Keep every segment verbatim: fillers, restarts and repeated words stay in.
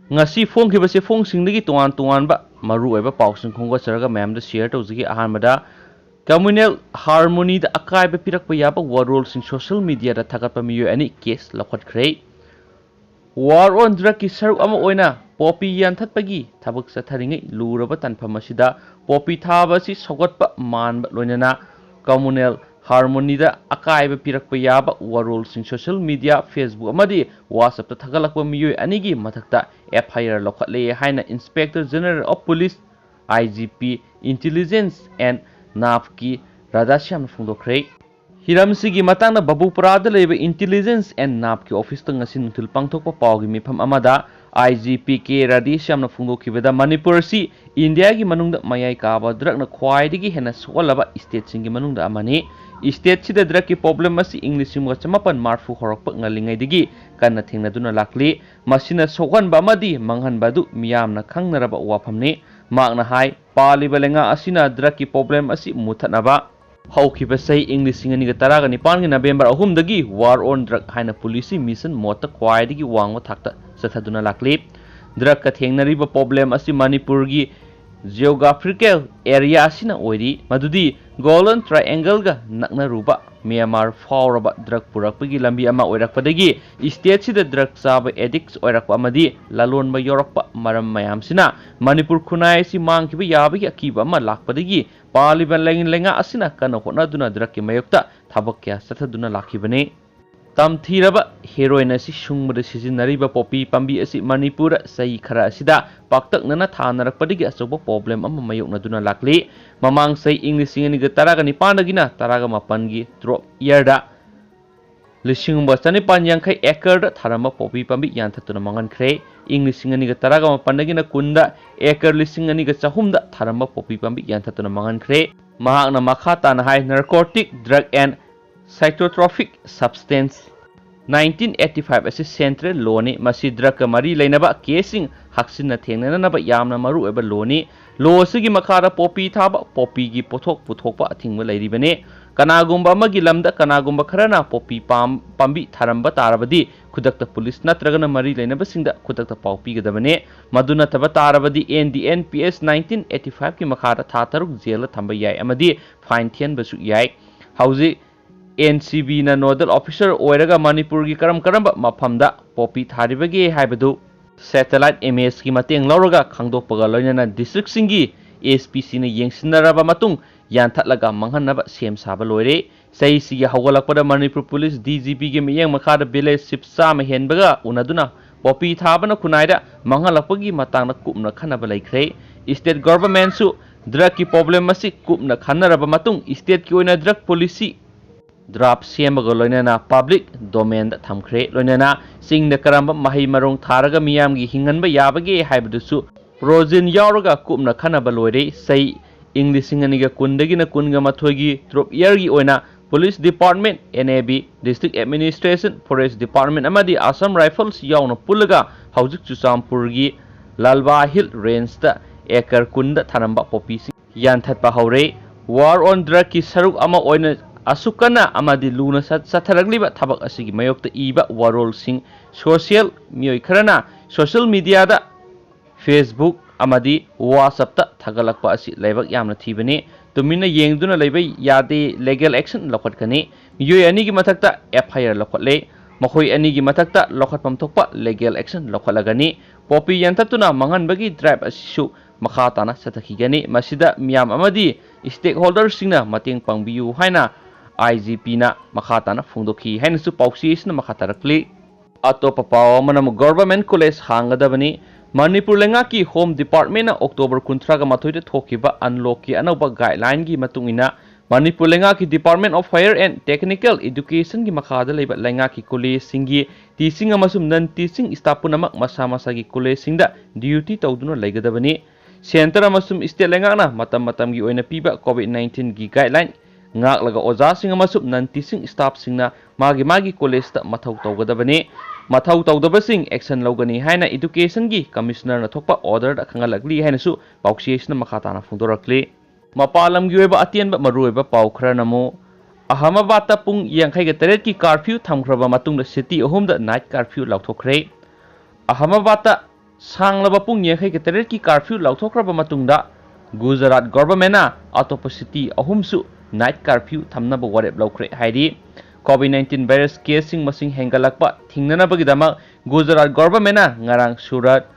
ꯉꯁꯤ ꯐꯣꯡꯈꯤꯕ ꯆꯦꯐꯣꯡꯁꯤꯡꯗꯒꯤ ꯇꯣꯉꯥꯟ ꯇꯣꯉꯥꯟꯕ ꯃꯔꯨꯑꯣꯏꯕ ꯄꯥꯎꯁꯤꯡ ꯈꯣꯝꯒꯠꯆꯔꯒ ꯃꯌꯥꯝꯗ ꯁꯤꯌꯔ ꯇꯧꯖꯒꯦ꯫ ꯑꯍꯥꯟꯕꯗ, communal harmony ꯗ ꯑꯀꯥꯏꯕ ꯄꯤꯔꯛꯄ ꯌꯥꯕ ꯋꯥꯔꯣꯜꯁꯤꯡ ꯁꯣꯁꯤꯌꯦꯜ ꯃꯤꯗꯤꯌꯥꯗ ꯊꯥꯒꯠꯄ ꯃꯤꯑꯣꯏ ꯑꯅꯤ ꯀꯦꯁ ꯂꯧꯈꯠꯈ꯭ꯔꯦ꯫ War on Drug ꯀꯤ ꯁꯔꯨꯛ ꯑꯃ ꯑꯣꯏꯅ ꯄꯣꯄꯤ ꯌꯥꯟꯊꯠꯄꯒꯤ ꯊꯕꯛ ꯆꯠꯊꯔꯤꯉꯩ ꯂꯨꯔꯕ ꯇꯥꯟꯐꯝ ꯑꯁꯤꯗ ꯄꯣꯄꯤ ꯊꯥꯕ ꯑꯁꯤ ꯁꯧꯒꯠꯄ ꯃꯥꯟꯕ ꯂꯣꯏꯅꯅ communal harmony ꯗ ꯑꯀꯥꯏꯕ ꯄꯤꯔꯛꯄ ꯌꯥꯕ ꯋꯥꯔꯣꯜꯁꯤꯡ ꯁꯣꯁꯤꯌꯦꯜ ꯃꯤꯗꯤꯌꯥ, Facebook ꯑꯃꯗꯤ WhatsApp ꯇ ꯊꯥꯒꯠꯂꯛꯄ ꯃꯤꯑꯣꯏ ꯑꯅꯤꯒꯤ ꯃꯊꯛꯇ F I R ꯂꯧꯈꯠꯂꯦ ꯍꯥꯏꯅ Inspector General of Police, I G P, Intelligence and NAV ꯀꯤ ꯔꯥꯙꯥꯁ꯭ꯌꯥꯝꯅ ꯐꯣꯡꯗꯣꯛꯈ꯭ꯔꯦ꯫ ꯍꯤꯔꯝꯁꯤꯒꯤ ꯃꯇꯥꯡꯗ ꯕꯕꯨꯄꯨꯔꯥꯗ ꯂꯩꯕ Intelligence and NAV ꯀꯤ office ꯇ ꯉꯁꯤ ꯅꯨꯡꯊꯤꯜ ꯄꯥꯡꯊꯣꯛꯄ ꯄꯥꯎꯒꯤ ꯃꯤꯐꯝ ꯑꯃꯗ I G P ꯀꯦ ꯔꯥꯙꯦꯁ꯭ꯌꯥꯝꯅ ꯐꯣꯡꯗꯣꯛꯈꯤꯕꯗ, ꯃꯅꯤꯄꯨꯔ ꯑꯁꯤ ꯏꯟꯗꯤꯌꯥꯒꯤ ꯃꯅꯨꯡꯗ ꯃꯌꯥꯏ ꯀꯥꯕ drug ꯅ ꯈ꯭ꯋꯥꯏꯗꯒꯤ ꯍꯦꯟꯅ ꯁꯣꯛꯍꯜꯂꯕ state ꯁꯤꯡꯒꯤ ꯃꯅꯨꯡꯗ ꯑꯃꯅꯤ꯫ State ꯁꯤꯗ drug ꯀꯤ problem ꯑꯁꯤ ꯏꯪ ꯂꯤꯁꯤꯡ ꯑꯃꯒ ꯆꯃꯥꯄꯟ ꯃꯔꯐꯨ ꯍꯧꯔꯛꯄ ꯉꯜꯂꯤꯉꯩꯗꯒꯤ ꯀꯟꯅ ꯊꯦꯡꯅꯗꯨꯅ ꯂꯥꯛꯂꯤ꯫ ꯃꯁꯤꯅ ꯁꯣꯛꯍꯟꯕ ꯑꯃꯗꯤ ꯃꯥꯡꯍꯟꯕ ꯑꯗꯨ ꯃꯤꯌꯥꯝꯅ ꯈꯪꯅꯔꯕ ꯋꯥꯐꯝꯅꯤ꯫ ꯃꯍꯥꯛꯅ ꯍꯥꯏ, ꯄꯥꯜꯂꯤꯕ ꯂꯩꯉꯥꯛ ꯑꯁꯤꯅ drug ꯀꯤ problem ꯑꯁꯤ ꯃꯨꯊꯠꯅꯕ ꯍꯧꯈꯤꯕ ꯆꯍꯤ ꯏꯪ ꯂꯤꯁꯤꯡ ꯑꯅꯤꯒ ꯇꯔꯥꯒ ꯅꯤꯄꯥꯟꯒꯤ November ꯑꯍꯨꯝꯗꯒꯤ War on Drug ꯍꯥꯏꯅ policy mission mode ꯇ ꯈ꯭ꯋꯥꯏꯗꯒꯤ ꯋꯥꯡꯕ ꯊꯥꯛꯇ ꯆꯠꯊꯗꯨꯅ ꯂꯥꯛꯂꯤ꯫ Drug ꯀ ꯊꯦꯡꯅꯔꯤꯕ problem ꯑꯁꯤ ꯃꯅꯤꯄꯨꯔꯒꯤ geographical area ꯑꯁꯤꯅ ꯑꯣꯏꯔꯤ, ꯃꯗꯨꯗꯤ Golden Triangle ꯒ ꯅꯛꯅꯔꯨꯕ ꯃ꯭ꯌꯥꯟꯃꯥꯔ ꯐꯥꯎꯔꯕ drug ꯄꯨꯔꯛꯄꯒꯤ ꯂꯝꯕꯤ ꯑꯃ ꯑꯣꯏꯔꯛꯄꯗꯒꯤ state ꯁꯤꯗ drug ꯆꯥꯕ addicts ꯑꯣꯏꯔꯛꯄ ꯑꯃꯗꯤ ꯂꯂꯣꯟꯕ ꯌꯧꯔꯛꯄ ꯃꯔꯝ ꯃꯌꯥꯝꯁꯤꯅ ꯃꯅꯤꯄꯨꯔ ꯈꯨꯟꯅꯥꯏ ꯑꯁꯤ ꯃꯥꯡꯈꯤꯕ ꯌꯥꯕꯒꯤ ꯑꯀꯤꯕ ꯑꯃ ꯂꯥꯛꯄꯗꯒꯤ ꯄꯥꯜꯂꯤꯕ ꯂꯩ-, ꯂꯩꯉꯥꯛ ꯑꯁꯤꯅ ꯀꯟꯅ ꯍꯣꯠꯅꯗꯨꯅ drug ꯀꯤ ꯃꯥꯌꯣꯛꯇ ꯊꯕꯛ ꯀꯌꯥ ꯆꯠꯊꯗꯨꯅ ꯂꯥꯛꯈꯤꯕꯅꯤ꯫ ꯇꯝꯊꯤꯔꯕ heroin ꯑꯁꯤ ꯁꯨꯡꯕꯗ ꯁꯤꯖꯤꯟꯅꯔꯤꯕ ꯄꯣꯄꯤ ꯄꯥꯝꯕꯤ ꯑꯁꯤ ꯃꯅꯤꯄꯨꯔꯗ ꯆꯍꯤ ꯈꯔ ꯑꯁꯤꯗ ꯄꯥꯛꯇꯛꯅꯅ ꯊꯥꯅꯔꯛꯄꯗꯒꯤ ꯑꯆꯧꯕ problem ꯑꯃ ꯃꯥꯌꯣꯛꯅꯗꯨꯅ ꯂꯥꯛꯂꯤ꯫ ꯃꯃꯥꯡ ꯆꯍꯤ ꯏꯪ ꯂꯤꯁꯤꯡ ꯑꯅꯤꯒ ꯇꯔꯥꯒ ꯅꯤꯄꯥꯟꯗꯒꯤꯅ ꯇꯔꯥꯒ ꯃꯥꯄꯟꯒꯤ crop year ꯗ ꯂꯤꯁꯤꯡ ꯑꯃꯒ ꯆꯅꯤꯄꯥꯟ ꯌꯥꯡꯈꯩ acre ꯗ ꯊꯥꯔꯝꯕ ꯄꯣꯄꯤ ꯄꯥꯝꯕꯤ ꯌꯥꯟꯊꯠꯇꯨꯅ ꯃꯥꯡꯍꯟꯈ꯭ꯔꯦ꯫ ꯏꯪ ꯂꯤꯁꯤꯡ ꯑꯅꯤꯒ ꯇꯔꯥꯒ ꯃꯥꯄꯟꯗꯒꯤꯅ ꯀꯨꯟꯗ acre ꯂꯤꯁꯤꯡ ꯑꯅꯤꯒ ꯆꯍꯨꯝꯗ ꯊꯥꯔꯝꯕ ꯄꯣꯄꯤ ꯄꯥꯝꯕꯤ ꯌꯥꯟꯊꯠꯇꯨꯅ ꯃꯥꯡꯍꯟꯈ꯭ꯔꯦ꯫ ꯃꯍꯥꯛꯅ ꯃꯈꯥ ꯇꯥꯅ ꯍꯥꯏ, Narcotic Drug and Psychotropic Substance nineteen eighty five ꯑꯁꯤ central law ꯅꯤ꯫ ꯃꯁꯤ drug ꯀ ꯃꯔꯤ ꯂꯩꯅꯕ case ꯁꯤꯡ ꯍꯛꯆꯤꯟꯅ ꯊꯦꯡꯅꯅꯅꯕ ꯌꯥꯝꯅ ꯃꯔꯨꯑꯣꯏꯕ law ꯅꯤ꯫ Law ꯑꯁꯤꯒꯤ ꯃꯈꯥꯗ ꯄꯣꯄꯤ ꯊꯥꯕ, ꯄꯣꯄꯤꯒꯤ ꯄꯣꯠꯊꯣꯛ ꯄꯨꯊꯣꯛꯄ ꯑꯊꯤꯡꯕ ꯂꯩꯔꯤꯕꯅꯤ꯫ ꯀꯅꯥꯒꯨꯝꯕ ꯑꯃꯒꯤ ꯂꯝꯗ ꯀꯅꯥꯒꯨꯝꯕ ꯈꯔꯅ ꯄꯣꯄꯤ ꯄꯥꯝ-, ꯄꯥꯝꯕꯤ ꯊꯥꯔꯝꯕ ꯇꯥꯔꯕꯗꯤ ꯈꯨꯗꯛꯇ ꯄꯨꯂꯤꯁ ꯅꯠꯇ꯭ꯔꯒꯅ ꯃꯔꯤ ꯂꯩꯅꯕꯁꯤꯡꯗ ꯈꯨꯗꯛꯇ ꯄꯥꯎ ꯄꯤꯒꯗꯕꯅꯤ꯫ ꯃꯗꯨ ꯅꯠꯇꯕ ꯇꯥꯔꯕꯗꯤ N D N P S nineteen eighty five ꯀꯤ ꯃꯈꯥꯗ ꯊꯥ ꯇꯔꯨꯛ ꯖꯦꯜꯗ ꯊꯝꯕ ꯌꯥꯏ ꯑꯃꯗꯤ ꯐꯥꯏꯟ ꯊꯤꯍꯟꯕꯁꯨ ꯌꯥꯏ꯫ ꯍꯧꯖꯤꯛ N C Bꯅ nodal officer ꯑꯣꯏꯔꯒ ꯃꯅꯤꯄꯨꯔꯒꯤ ꯀꯔꯝ ꯀꯔꯝꯕ ꯃꯐꯝꯗ ꯄꯣꯄꯤ ꯊꯥꯔꯤꯕꯒꯦ ꯍꯥꯏꯕꯗꯨ satellite imageꯀꯤ ꯃꯇꯦꯡ ꯂꯧꯔꯒ ꯈꯪꯗꯣꯛꯄꯒ ꯂꯣꯏꯅꯅ districtꯁꯤꯡꯒꯤ S P Cꯅ ꯌꯦꯡꯁꯤꯟꯅꯔꯕ ꯃꯇꯨꯡ ꯌꯥꯟꯊꯠꯂꯒ ꯃꯥꯡꯍꯟꯅꯕ ꯁꯦꯝ ꯁꯥꯕ ꯂꯣꯏꯔꯦ꯫ ꯆꯍꯤꯁꯤꯒꯤ ꯍꯧꯒꯠꯂꯛꯄꯗ ꯃꯅꯤꯄꯨꯔ ꯄꯨꯂꯤꯁ D G Pꯒꯤ ꯃꯤꯠꯌꯦꯡ ꯃꯈꯥꯗ village chief ꯆꯥꯝꯃ ꯍꯦꯟꯕꯒ ꯎꯅꯗꯨꯅ ꯄꯣꯄꯤ ꯊꯥꯕꯅ ꯈꯨꯟꯅꯥꯏꯗ ꯃꯥꯡꯍꯜꯂꯛꯄꯒꯤ ꯃꯇꯥꯡꯗ ꯀꯨꯞꯅ ꯈꯟꯅꯕ ꯂꯩꯈ꯭ꯔꯦ꯫ State governmentꯁꯨ drugꯀꯤ problem ꯑꯁꯤ ꯀꯨꯞꯅ ꯈꯟꯅꯔꯕ ꯃꯇꯨꯡ stateꯀꯤ ꯑꯣꯏꯅ drug policy draft ꯁꯦꯝꯕꯒ ꯂꯣꯏꯅꯅ public domainꯗ ꯊꯝꯈ꯭ꯔꯦ꯫ ꯂꯣꯏꯅꯅ ꯆꯤꯡꯗ ꯀꯔꯝꯕ ꯃꯍꯩ ꯃꯔꯣꯡ ꯊꯥꯔꯒ ꯃꯤꯌꯥꯝꯒꯤ ꯍꯤꯡꯍꯟꯕ ꯌꯥꯕꯒꯦ ꯍꯥꯏꯕꯗꯨꯁꯨ ꯄ꯭ꯔꯣꯖꯤꯟ ꯌꯥꯎꯔꯒ ꯀꯨꯞꯅ ꯈꯟꯅꯕ ꯂꯣꯏꯔꯦ꯫ ꯆꯍꯤ ꯏꯪ ꯂꯤꯁꯤꯡ ꯑꯅꯤꯒ ꯀꯨꯟꯗꯒꯤꯅ ꯀꯨꯟꯒ ꯃꯥꯊꯣꯏꯒꯤ crop yearꯒꯤ ꯑꯣꯏꯅ police department, N A B, district administration, forest department ꯑꯃꯗꯤ Assam Rifles ꯌꯥꯎꯅ ꯄꯨꯜꯂꯒ ꯍꯧꯖꯤꯛ ꯆꯨꯔꯆꯥꯟꯄꯨꯔꯒꯤ ꯂꯥꯜꯕꯥ Hill Rangeꯇ acre ꯀꯨꯟꯗ ꯊꯥꯔꯝꯕ ꯄꯣꯄꯤꯁꯤꯡ ꯌꯥꯟꯊꯠꯄ ꯍꯧꯔꯦ꯫ War on drugꯀꯤ ꯁꯔꯨꯛ ꯑꯃ ꯑꯣꯏꯅ ꯑꯁꯨꯛ ꯀꯟꯅ ꯑꯃꯗꯤ ꯂꯨꯅ ꯆꯠ-, ꯆꯠꯊꯔꯛꯂꯤꯕ ꯊꯕꯛ ꯑꯁꯤꯒꯤ ꯃꯥꯌꯣꯛꯇ ꯏꯕ ꯋꯥꯔꯣꯜꯁꯤꯡ social, ꯃꯤꯑꯣꯏ ꯈꯔꯅ social mediaꯗ, Facebook ꯑꯃꯗꯤ WhatsAppꯇ ꯊꯥꯒꯠꯂꯛꯄ ꯑꯁꯤ ꯂꯥꯏꯕꯛ ꯌꯥꯝꯅ ꯊꯤꯕꯅꯤ꯫ ꯇꯨꯃꯤꯟꯅ ꯌꯦꯡꯗꯨꯅ ꯂꯩꯕ ꯌꯥꯗꯦ, legal action ꯂꯧꯈꯠꯀꯅꯤ꯫ ꯃꯤꯑꯣꯏ ꯑꯅꯤꯒꯤ ꯃꯊꯛꯇ F I R ꯂꯧꯈꯠꯂꯦ꯫ ꯃꯈꯣꯏ ꯑꯅꯤꯒꯤ ꯃꯊꯛꯇ ꯂꯧꯈꯠꯐꯝ ꯊꯣꯛꯄ legal action ꯂꯧꯈꯠꯂꯒꯅꯤ꯫ ꯄꯣꯄꯤ ꯌꯥꯟꯊꯠꯇꯨꯅ ꯃꯥꯡꯍꯟꯕꯒꯤ drive ꯑꯁꯤꯁꯨ ꯃꯈꯥ ꯇꯥꯅ ꯆꯠꯊꯈꯤꯒꯅꯤ꯫ ꯃꯁꯤꯗ ꯃꯤꯌꯥꯝ ꯑꯃꯗꯤ stakeholderꯁꯤꯡꯅ ꯃꯇꯦꯡ ꯄꯥꯡꯕꯤꯌꯨ ꯍꯥꯏꯅ I G Pꯅ ꯃꯈꯥ ꯇꯥꯅ ꯐꯣꯡꯗꯣꯛꯈꯤ ꯍꯥꯏꯅꯁꯨ ꯄꯥꯎꯆꯦ ꯑꯁꯤꯅ ꯃꯈꯥ ꯇꯥꯔꯛꯂꯤ꯫ ꯑꯇꯣꯞꯄ ꯄꯥꯎ ꯑꯃꯅ ꯑꯃꯨꯛ government college ꯍꯥꯡꯒꯗꯕꯅꯤ꯫ ꯃꯅꯤꯄꯨꯔ ꯂꯩꯉꯥꯛꯀꯤ Home Departmentꯅ October ꯀꯨꯟꯊ꯭ꯔꯥꯒ ꯃꯥꯊꯣꯏꯗ ꯊꯣꯛꯈꯤꯕ unlockꯀꯤ ꯑꯅꯧꯕ guidelineꯒꯤ ꯃꯇꯨꯡ ꯏꯟꯅ ꯃꯅꯤꯄꯨꯔ ꯂꯩꯉꯥꯛꯀꯤ Department of Higher and Technical Educationꯒꯤ ꯃꯈꯥꯗ ꯂꯩꯕ ꯂꯩꯉꯥꯛꯀꯤ collegeꯁꯤꯡꯒꯤ teaching ꯑꯃꯁꯨꯡ non teaching staff ꯄꯨꯝꯅꯃꯛ ꯃꯁꯥ ꯃꯁꯥꯒꯤ collegeꯁꯤꯡꯗ duty ꯇꯧꯗꯨꯅ ꯂꯩꯒꯗꯕꯅꯤ꯫ Centre ꯑꯃꯁꯨꯡ state ꯂꯩꯉꯥꯛꯅ ꯃꯇꯝ ꯃꯇꯝꯒꯤ ꯑꯣꯏꯅ ꯄꯤꯕ COVID nineteenꯒꯤ guideline ꯉꯥꯛꯂꯒ ꯑꯣꯖꯥꯁꯤꯡ ꯑꯃꯁꯨꯡ non teaching staffꯁꯤꯡꯅ ꯃꯥꯒꯤ ꯃꯥꯒꯤ collegeꯇ ꯃꯊꯧ ꯇꯧꯒꯗꯕꯅꯤ꯫ ꯃꯊꯧ ꯇꯧꯗꯕꯁꯤꯡ action ꯂꯧꯒꯅꯤ ꯍꯥꯏꯅ Education ꯒꯤ Commissioner ꯅ ꯊꯣꯛꯄ order ꯗ ꯈꯪꯍꯜꯂꯛꯂꯤ ꯍꯥꯏꯅꯁꯨ ꯄꯥꯎꯆꯦꯁꯤꯅ ꯃꯈꯥ ꯇꯥꯅ ꯐꯣꯡꯗꯣꯔꯛꯂꯤ꯫ ꯃꯄꯥꯟ ꯂꯝꯒꯤ ꯑꯣꯏꯕ ꯑꯇꯦꯟꯕ ꯃꯔꯨꯑꯣꯏꯕ ꯄꯥꯎ ꯈꯔꯅ ꯑꯃꯨꯛ, ꯑꯍꯃꯗꯥꯕꯥꯗꯇ ꯄꯨꯡ ꯌꯥꯡꯈꯩꯒ ꯇꯔꯦꯠꯀꯤ curfew ꯊꯝꯈ꯭ꯔꯕ ꯃꯇꯨꯡꯗ city ꯑꯍꯨꯝꯗ night curfew ꯂꯥꯎꯊꯣꯛꯈ꯭ꯔꯦ꯫ ꯑꯍꯃꯗꯥꯕꯥꯗꯇ ꯁꯥꯡꯂꯕ ꯄꯨꯡ ꯌꯥꯡꯈꯩꯒ ꯇꯔꯦꯠꯀꯤ curfew ꯂꯥꯎꯊꯣꯛꯈ꯭ꯔꯕ ꯃꯇꯨꯡꯗ ꯒꯨꯖꯔꯥꯠ government ꯅ ꯑꯇꯣꯞꯄ city ꯑꯍꯨꯝꯁꯨ night curfew ꯊꯝꯅꯕ ꯋꯥꯔꯦꯞ ꯂꯧꯈ꯭ꯔꯦ ꯍꯥꯏꯔꯤ꯫ COVID nineteen virus case ꯁꯤꯡ ꯃꯁꯤꯡ ꯍꯦꯟꯒꯠꯂꯛꯄ ꯊꯤꯡꯅꯅꯕꯒꯤꯗꯃꯛ ꯒꯨꯖꯔꯥꯠ government ꯅ ꯉꯔꯥꯡ ꯁꯨꯔꯠ,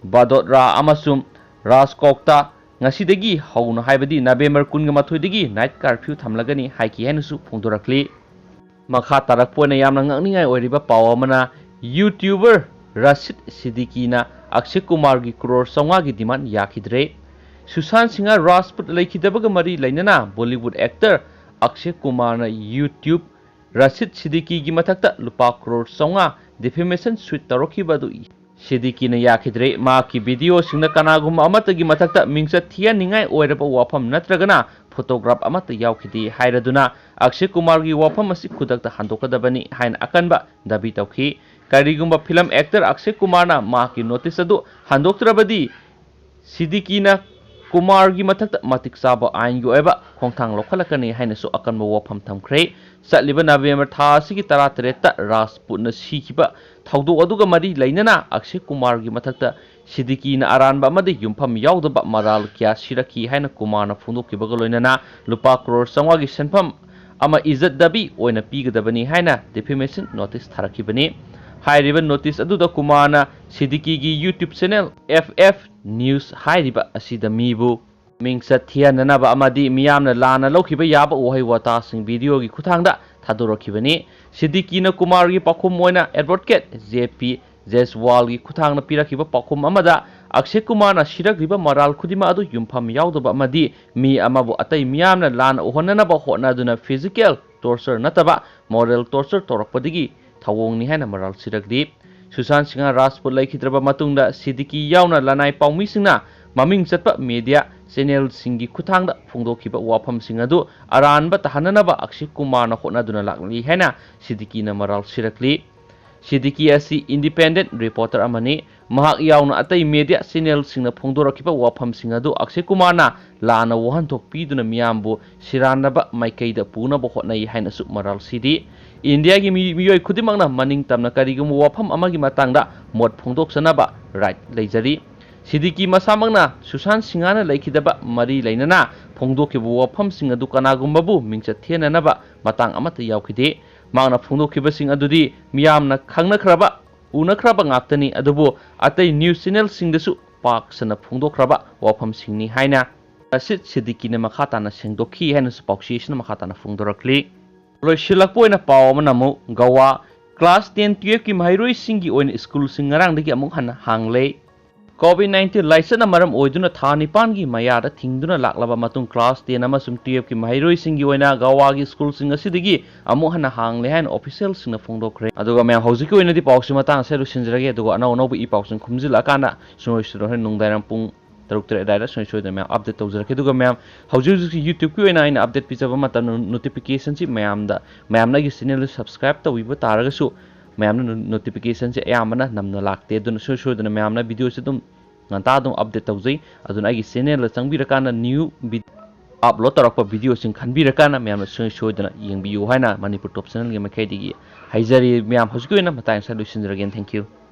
ꯚꯗꯣꯗꯔꯥ ꯑꯃꯁꯨꯡ ꯔꯥꯖꯀꯣꯠꯇ ꯉꯁꯤꯗꯒꯤ ꯍꯧꯅ, ꯍꯥꯏꯕꯗꯤ November ꯀꯨꯟꯃꯥꯊꯣꯏꯗꯒꯤ night curfew ꯊꯝꯂꯒꯅꯤ ꯍꯥꯏꯈꯤ ꯍꯥꯏꯅꯁꯨ ꯐꯣꯡꯗꯣꯔꯛꯂꯤ꯫ ꯃꯈꯥ ꯇꯥꯔꯛꯄ ꯑꯣꯏꯅ ꯌꯥꯝꯅ ꯉꯛꯅꯤꯡꯉꯥꯏ ꯑꯣꯏꯔꯤꯕ ꯄꯥꯎ ꯑꯃꯅ, YouTuber ꯔꯥꯁꯤꯗ ꯁꯤꯗꯤꯀꯤꯅ ꯑꯛꯁꯦ ꯀꯨꯃꯥꯔꯒꯤ ꯀ꯭ꯔꯣꯔ ꯆꯥꯝꯃꯉꯥꯒꯤ demand ꯌꯥꯈꯤꯗ꯭ꯔꯦ꯫ ꯁꯨꯁꯥꯟ ꯁꯤꯡꯍ ꯔꯥꯖꯄꯨꯠ ꯂꯩꯈꯤꯗꯕꯒ ꯃꯔꯤ ꯂꯩꯅꯅ Bollywood actor ꯑꯛꯁꯦ ꯀꯨꯃꯥꯔꯅ YouTuber ꯔꯥꯁꯤꯗ ꯁꯤꯗꯤꯀꯤꯒꯤ ꯃꯊꯛꯇ ꯂꯨꯄꯥ ꯀ꯭ꯔꯣꯔ ꯆꯥꯝꯃꯉꯥ defamation suit ꯇꯧꯔꯛꯈꯤꯕ ꯑꯗꯨ ꯁꯤꯗꯤꯀꯤꯅ ꯌꯥꯈꯤꯗ꯭ꯔꯦ꯫ ꯃꯍꯥꯛꯀꯤ video ꯁꯤꯡꯗ ꯀꯅꯥꯒꯨꯝꯕ ꯑꯃꯠꯇꯒꯤ ꯃꯊꯛꯇ ꯃꯤꯡꯆꯠ ꯊꯤꯍꯟꯅꯤꯡꯉꯥꯏ ꯑꯣꯏꯔꯕ ꯋꯥꯐꯝ ꯅꯠꯇ꯭ꯔꯒꯅ photograph ꯑꯃꯠꯇ ꯌꯥꯎꯈꯤꯗꯦ ꯍꯥꯏꯔꯗꯨꯅ ꯑꯛꯁꯦ ꯀꯨꯃꯥꯔꯒꯤ ꯋꯥꯐꯝ ꯑꯁꯤ ꯈꯨꯗꯛꯇ ꯍꯟꯗꯣꯛꯀꯗꯕꯅꯤ ꯍꯥꯏꯅ ꯑꯀꯟꯕ ꯗꯥꯕꯤ ꯇꯧꯈꯤ꯫ ꯀꯔꯤꯒꯨꯝꯕ film actor ꯑꯛꯁꯦ ꯀꯨꯃꯥꯔꯅ ꯃꯍꯥꯛꯀꯤ notice ꯑꯗꯨ ꯍꯟꯗꯣꯛꯇ꯭ꯔꯕꯗꯤ ꯁꯤꯗꯤꯀꯤꯅ ꯀꯨꯃꯥꯔꯒꯤ ꯃꯊꯛꯇ ꯃꯇꯤꯛ ꯆꯥꯕ ꯑꯥꯏꯟꯒꯤ ꯑꯣꯏꯕ ꯈꯣꯡꯊꯥꯡ ꯂꯧꯈꯠꯂꯛꯀꯅꯤ ꯍꯥꯏꯅꯁꯨ ꯑꯀꯟꯕ ꯋꯥꯐꯝ ꯊꯝꯈ꯭ꯔꯦ꯫ ꯆꯠꯂꯤꯕ November ꯊꯥ ꯑꯁꯤꯒꯤ ꯇꯔꯥꯇꯔꯦꯠꯇ ꯔꯥꯖꯄꯨꯠꯅ ꯁꯤꯈꯤꯕ ꯊꯧꯗꯣꯛ ꯑꯗꯨꯒ ꯃꯔꯤ ꯂꯩꯅꯅ ꯑꯛꯁꯦ ꯀꯨꯃꯥꯔꯒꯤ ꯃꯊꯛꯇ ꯁꯤꯗꯤꯀꯤꯅ ꯑꯔꯥꯟꯕ ꯑꯃꯗꯤ ꯌꯨꯝꯐꯝ ꯌꯥꯎꯗꯕ ꯃꯔꯥꯜ ꯀꯌꯥ ꯁꯤꯔꯛꯈꯤ ꯍꯥꯏꯅ ꯀꯨꯃꯥꯔꯅ ꯐꯣꯡꯗꯣꯛꯈꯤꯕꯒ ꯂꯣꯏꯅꯅ ꯂꯨꯄꯥ ꯀ꯭ꯔꯣꯔ ꯆꯥꯝꯃꯉꯥꯒꯤ ꯁꯦꯟꯐꯝ ꯑꯃ ꯏꯖꯠ ꯗꯥꯕꯤ ꯑꯣꯏꯅ ꯄꯤꯒꯗꯕꯅꯤ ꯍꯥꯏꯅ defamation notice ꯊꯥꯔꯛꯈꯤꯕꯅꯤ꯫ ꯍꯥꯏꯔꯤꯕ notice ꯑꯗꯨꯗ ꯀꯨꯃꯥꯔꯅ ꯁꯤꯗꯤꯀꯤꯒꯤ YouTube channel F F News ꯍꯥꯏꯔꯤꯕ ꯑꯁꯤꯗ ꯃꯤꯕꯨ ꯃꯤꯡꯆꯠ ꯊꯤꯍꯟꯅꯅꯕ ꯑꯃꯗꯤ ꯃꯤꯌꯥꯝꯅ ꯂꯥꯟꯅ ꯂꯧꯈꯤꯕ ꯌꯥꯕ ꯋꯥꯍꯩ ꯋꯥꯇꯥꯁꯤꯡ video ꯒꯤ ꯈꯨꯠꯊꯥꯡꯗ ꯊꯥꯗꯣꯔꯛꯈꯤꯕꯅꯤ꯫ ꯁꯤꯗꯤꯀꯤꯅ ꯀꯨꯃꯥꯔꯒꯤ ꯄꯥꯎꯈꯨꯝ ꯑꯣꯏꯅ advocate J P ꯖꯦꯁꯋꯥꯜꯒꯤ ꯈꯨꯠꯊꯥꯡꯗ ꯄꯤꯔꯛꯈꯤꯕ ꯄꯥꯎꯈꯨꯝ ꯑꯃꯗ, ꯑꯛꯁꯦ ꯀꯨꯃꯥꯔꯅ ꯁꯤꯔꯛꯂꯤꯕ ꯃꯔꯥꯜ ꯈꯨꯗꯤꯡꯃꯛ ꯑꯗꯨ ꯌꯨꯝꯐꯝ ꯌꯥꯎꯗꯕ ꯑꯃꯗꯤ ꯃꯤ ꯑꯃꯕꯨ ꯑꯇꯩ ꯃꯤꯌꯥꯝꯅ ꯂꯥꯟꯅ ꯎꯍꯟꯅꯅꯕ ꯍꯣꯠꯅꯗꯨꯅ physical torture ꯅꯠꯇꯕ moral torture ꯇꯧꯔꯛꯄꯗꯒꯤ ꯊꯧꯑꯣꯡꯅꯤ ꯍꯥꯏꯅ ꯃꯔꯥꯜ ꯁꯤꯔꯛꯂꯤ꯫ ꯁꯨꯁꯥꯟ ꯁꯤꯡꯍ ꯔꯥꯖꯄꯨꯠ ꯂꯩꯈꯤꯗ꯭ꯔꯕ ꯃꯇꯨꯡꯗ ꯁꯤꯗꯤꯀꯤ ꯌꯥꯎꯅ ꯂꯅꯥꯏ ꯄꯥꯎꯃꯤꯁꯤꯡꯅ ꯃꯃꯤꯡ ꯆꯠꯄ media channel ꯁꯤꯡꯒꯤ ꯈꯨꯠꯊꯥꯡꯗ ꯐꯣꯡꯗꯣꯛꯈꯤꯕ ꯋꯥꯐꯝꯁꯤꯡ ꯑꯗꯨ ꯑꯔꯥꯟꯕ ꯇꯥꯍꯟꯅꯅꯕ ꯑꯛꯁꯦ ꯀꯨꯃꯥꯔꯅ ꯍꯣꯠꯅꯗꯨꯅ ꯂꯥꯛꯂꯤ ꯍꯥꯏꯅ ꯁꯤꯗꯤꯀꯤꯅ ꯃꯔꯥꯜ ꯁꯤꯔꯛꯂꯤ꯫ ꯁꯤꯗꯤꯀꯤ ꯑꯁꯤ independent reporter ꯑꯃꯅꯤ꯫ ꯃꯍꯥꯛ ꯌꯥꯎꯅ ꯑꯇꯩ media channelꯁꯤꯡꯅ ꯐꯣꯡꯗꯣꯔꯛꯈꯤꯕ ꯋꯥꯐꯝꯁꯤꯡ ꯑꯗꯨ ꯑꯛꯁꯦ ꯀꯨꯃꯥꯔꯅ ꯂꯥꯟꯅ ꯋꯥꯍꯟꯊꯣꯛ ꯄꯤꯗꯨꯅ ꯃꯤꯌꯥꯝꯕꯨ ꯁꯤꯔꯥꯟꯅꯕ ꯃꯥꯏꯀꯩꯗ ꯄꯨꯅꯕ ꯍꯣꯠꯅꯩ ꯍꯥꯏꯅꯁꯨ ꯃꯔꯥꯜ ꯁꯤꯔꯤ꯫ ꯏꯟꯗꯤꯌꯥꯒꯤ ꯃꯤ-, ꯃꯤꯑꯣꯏ ꯈꯨꯗꯤꯡꯃꯛꯅ ꯃꯅꯤꯡ ꯇꯝꯅ ꯀꯔꯤꯒꯨꯝꯕ ꯋꯥꯐꯝ ꯑꯃꯒꯤ ꯃꯇꯥꯡꯗ ꯃꯣꯠ ꯐꯣꯡꯗꯣꯛꯆꯅꯕ right ꯂꯩꯖꯔꯤ꯫ ꯁꯤꯗꯤꯀꯤ ꯃꯁꯥꯃꯛꯅ ꯁꯨꯁꯥꯟ ꯁꯤꯡꯍꯅ ꯂꯩꯈꯤꯗꯕ ꯃꯔꯤ ꯂꯩꯅꯅ ꯐꯣꯡꯗꯣꯛꯈꯤꯕ ꯋꯥꯐꯝꯁꯤꯡ ꯑꯗꯨ ꯀꯅꯥꯒꯨꯝꯕꯕꯨ ꯃꯤꯡꯆꯠ ꯊꯦꯅꯅꯕ ꯃꯇꯥꯡ ꯑꯃꯠꯇ ꯌꯥꯎꯈꯤꯗꯦ꯫ ꯃꯍꯥꯛꯅ ꯐꯣꯡꯗꯣꯛꯈꯤꯕꯁꯤꯡ ꯑꯗꯨꯗꯤ ꯃꯤꯌꯥꯝꯅ ꯈꯪꯅꯈ꯭ꯔꯕ, ꯎꯅꯈ꯭ꯔꯕ ꯉꯥꯛꯇꯅꯤ, ꯑꯗꯨꯕꯨ ꯑꯇꯩ news channelꯁꯤꯡꯗꯁꯨ ꯄꯥꯛ ꯁꯟꯅ ꯐꯣꯡꯗꯣꯛꯈ꯭ꯔꯕ ꯋꯥꯐꯝꯁꯤꯡꯅꯤ ꯍꯥꯏꯅ ꯔꯁꯤꯗ ꯁꯤꯗꯤꯀꯤꯅ ꯃꯈꯥ ꯇꯥꯅ ꯁꯦꯡꯗꯣꯛꯈꯤ ꯍꯥꯏꯅꯁꯨ ꯄꯥꯎꯆꯦ ꯑꯁꯤꯅ ꯃꯈꯥ ꯇꯥꯅ ꯐꯣꯡꯗꯣꯔꯛꯂꯤ꯫ ꯂꯣꯏꯁꯤꯜꯂꯛꯄ ꯑꯣꯏꯅ ꯄꯥꯎ ꯑꯃꯅ ꯑꯃꯨꯛ ꯒꯋꯥ, class ten twelveꯀꯤ ꯃꯍꯩꯔꯣꯏꯁꯤꯡꯒꯤ ꯑꯣꯏꯅ schoolꯁꯤꯡ ꯉꯔꯥꯡꯗꯒꯤ ꯑꯃꯨꯛ ꯍꯟꯅ ꯍꯥꯡꯂꯦ꯫ COVID nineteen ꯂꯥꯏꯆꯠꯅ ꯃꯔꯝ ꯑꯣꯏꯗꯨꯅ ꯊꯥ ꯅꯤꯄꯥꯟꯒꯤ ꯃꯌꯥꯗ ꯊꯤꯡꯗꯨꯅ ꯂꯥꯛꯂꯕ ꯃꯇꯨꯡ class ten ꯑꯃꯁꯨꯡ twelveꯀꯤ ꯃꯍꯩꯔꯣꯏꯁꯤꯡꯒꯤ ꯑꯣꯏꯅ ꯒꯋꯥꯒꯤ schoolꯁꯤꯡ ꯑꯁꯤꯗꯒꯤ ꯑꯃꯨꯛ ꯍꯟꯅ ꯍꯥꯡꯂꯦ ꯍꯥꯏꯅ officialꯁꯤꯡꯅ ꯐꯣꯡꯗꯣꯛꯈ꯭ꯔꯦ꯫ ꯑꯗꯨꯒ ꯃꯌꯥꯝ, ꯍꯧꯖꯤꯛꯀꯤ ꯑꯣꯏꯅꯗꯤ ꯄꯥꯎꯁꯤ ꯃꯇꯥꯡ ꯑꯁꯤꯗ ꯂꯣꯏꯁꯤꯟꯖꯔꯒꯦ, ꯑꯗꯨꯒ ꯑꯅꯧ ꯑꯅꯧꯕ ꯏ ꯄꯥꯎꯁꯤꯡ ꯈꯨꯝꯖꯤꯜꯂꯛꯑꯀꯥꯟꯗ ꯁꯨꯡꯁꯣꯏ ꯁꯣꯏꯗꯅ ꯍꯣꯔꯦꯟ ꯅꯨꯡꯗꯥꯡꯋꯥꯏꯔꯝ ꯄꯨꯡ ꯇꯔꯨꯛ ꯇꯔꯦꯠ ꯑꯗꯨꯋꯥꯏꯗ ꯁꯨꯡꯁꯣꯏ ꯁꯣꯏꯗꯅ ꯃꯌꯥꯝ update ꯇꯧꯖꯔꯛꯀꯦ꯫ ꯑꯗꯨꯒ ꯃꯌꯥꯝ, ꯍꯧꯖꯤꯛ ꯍꯧꯖꯤꯛꯀꯤ YouTubeꯀꯤ ꯑꯣꯏꯅ ꯑꯩꯅ update ꯄꯤꯖꯕ ꯃꯇꯝꯗ notificationꯁꯤ ꯃꯌꯥꯝꯗ, ꯃꯌꯥꯝꯅ ꯑꯩꯒꯤ channelꯗꯨ subscribe ꯇꯧꯕꯤꯕ ꯇꯥꯔꯒꯁꯨ ꯃꯌꯥꯝꯅ no-, notificationꯁꯦ ꯑꯌꯥꯝꯕꯅ ꯅꯝꯅ ꯂꯥꯛꯇꯦ꯫ ꯑꯗꯨꯅ ꯁꯨꯡꯁꯣꯏ ꯁꯣꯏꯗꯅ ꯃꯌꯥꯝꯅ videoꯁꯦ ꯑꯗꯨꯝ ꯉꯟꯇꯥ ꯑꯗꯨꯝ update ꯇꯧꯖꯩ꯫ ꯑꯗꯨꯅ ꯑꯩꯒꯤ channelꯗ ꯆꯪꯕꯤꯔꯀꯥꯟꯗ new vid-, upload ꯇꯧꯔꯛꯄ videoꯁꯤꯡ ꯈꯟꯕꯤꯔꯀꯥꯟꯗ ꯃꯌꯥꯝꯅ ꯁꯨꯡꯁꯣꯏ ꯁꯣꯏꯗꯅ ꯌꯦꯡꯕꯤꯌꯨ ꯍꯥꯏꯅ Manipur Top Channelꯒꯤ ꯃꯥꯏꯀꯩꯗꯒꯤ ꯍꯥꯏꯖꯔꯤ꯫ ꯃꯌꯥꯝ, ꯍꯧꯖꯤꯛꯀꯤ ꯑꯣꯏꯅ ꯃꯇꯥꯡ ꯑꯁꯤꯗ ꯂꯣꯏꯁꯤꯟꯖꯔꯒꯦ꯫ Thank you꯫